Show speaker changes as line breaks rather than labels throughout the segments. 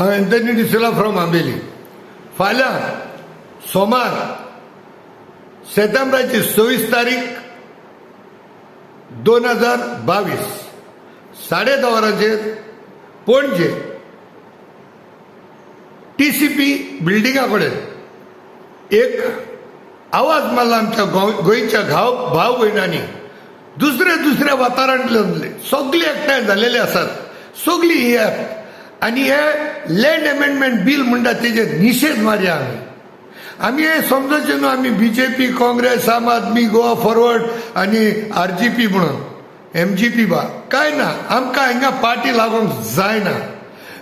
हांव Anthony D'Silva from Ambelim. फाल्यां सोमार, सेप्टेंबराची 26 तारीख 2022, 10:30 वरांचेर पणजे टीसीपी बिल्डिंगा कडेन एक आवाज मारला आमच्या गोंयच्या भाव भयणांनी. दुसऱ्या दुसऱ्या वाठारांतले सगळे एकठांय जाल्लेले आसात. सगळी ही आनी हे लँड अमेंडमेंट बील म्हणटा तेजेर निशेध मारया आमी. आमी हे समजचे न्हू आमी बीजेपी, काँग्रेस, आम आदमी, गोवा फॉरवर्ड आनी आरजीपी म्हणून, एमजीपी बा काय ना. आमकां हिंगा पार्टी लागूंक जायना.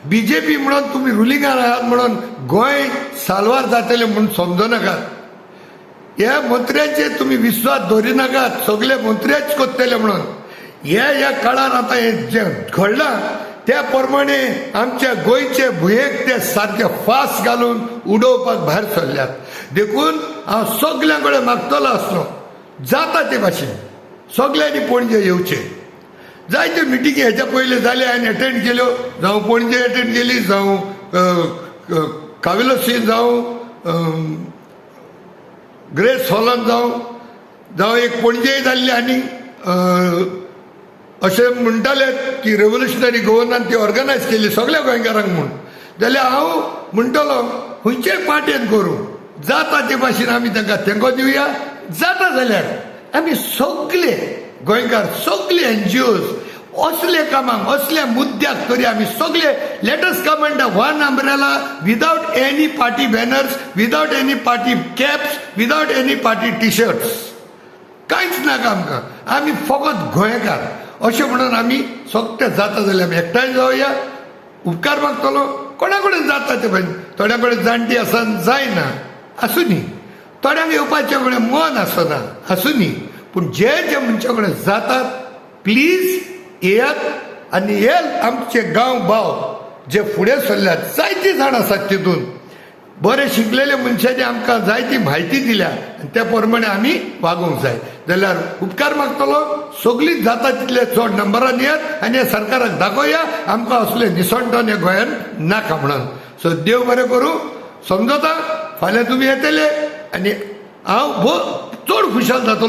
बीजेपी म्हणून तुमी रुलिंगान आहात म्हणून गोंय साल्वार जातलें म्हूण समजो नाकात. ह्या मंत्र्यांचेर तुमी विस्वास दवरिनाकात, सगळे मंत्र्याच करतले म्हणून. ह्या ह्या काळार आतां हें जें घडलां त्या प्रमाणे आमच्या गोंयचे भुंयेक ते सारके फास घालून उडोवपाक भायर सरल्यात. देखून हांव सगल्यां कडेन मागतलो आसलो, जाता ते भाशेन सगल्यांनी पणजे येवचें. जायत्यो मिटिंगी हेच्या पयलीं जाले, हांवें एटेंड केल्यो, जावं पणजे एटेंड केली, जावं काविलोसी, जावं ग्रेस हॉलान, जावं एक पणजेय जाल्ली. आनी अशें म्हणटाले की रेव्होल्युशनरी गोवनान ती ऑर्गनायज केली सगळ्या गोंयकारांक म्हूण. जाल्यार हांव म्हणटलो, खंयचेय पार्टेन करूं, जाता ते भाशेन आमी तांकां तेंको दिवया. जाता जाल्यार आमी सगळे गोंयकार, सगळे एनजीओज असले कामाक, असल्या मुद्द्याक तरी आमी सगळे let us come under one umbrella, without any party banners, without any party caps, without any party T-shirts. कांयच नाका आमकां. आमी फकत गोंयकार अशें म्हणून आमी सगळे जाता जाल्यार आमी एकठांय जावया. उपकार मागतलो कोणा कडेन जाता ते भाशेन. थोड्या कडेन जाणटी आसा, जायना, आसूं न्ही. थोड्यांक येवपाचें कडेन मन आसना, आसूं न्ही. पूण जे जे मनशा कडेन जातात, प्लीज येयात. आनी हे आमचे गांव भाव जे फुडें सरल्यात, जायतीं जाणां आसात तितून बरे शिकलेले मनशांनी आमकां जायती म्हायती दिल्या आनी त्या प्रमाणे आमी वागोवंक जाय. जाल्यार उपकार मागतलो, सगळीं जाता तितले चड नंबरान येयात आनी ह्या सरकाराक दाखोवया, आमकां असले निसणटन ह्या गोंयान नाका म्हणून. सो देव बरें करूं. समजता, फाल्यां तुमी येतले आनी हांव भोव चड खुशाल जातलो.